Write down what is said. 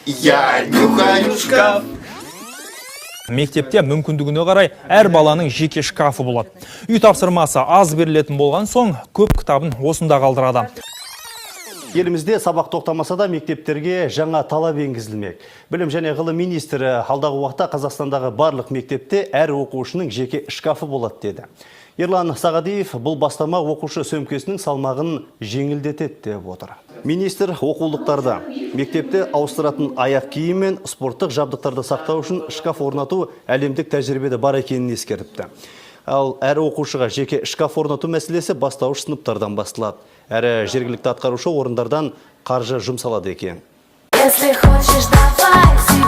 Я нюхаю шкаф. Мектепте мүмкіндігіне қарай әр баланың жеке шкафы болады. Үй тапсырмасы аз берілетін болған соң, көп кітабын осында қалдырады. Елімізде сабақ тоқтамаса да, мектептерге жаңа талап енгізілмек. Білім және ғылым министрі алдағы уақытта Қазақстандағы барлық мектепте әр оқушының жеке шкафы болады деді. Ерлан Сағадиев бұл бастама оқушы сөмкесінің салмағын жеңілдетеді деп отыр. Министр оқулықтарда мектепте ауыстыратын аяқ киім мен спорттық жабдықтарды сақтау үшін шкаф орнату әлемдік тәжірибеде бар екенін ескертіпті. Ал әр оқушыға жеке шкаф орнату мәселесі бастауыш сыныптардан басталады. Әрі жергілікті атқарушы орындардан қаржы жұмсалады екен. Если хочешь, давай.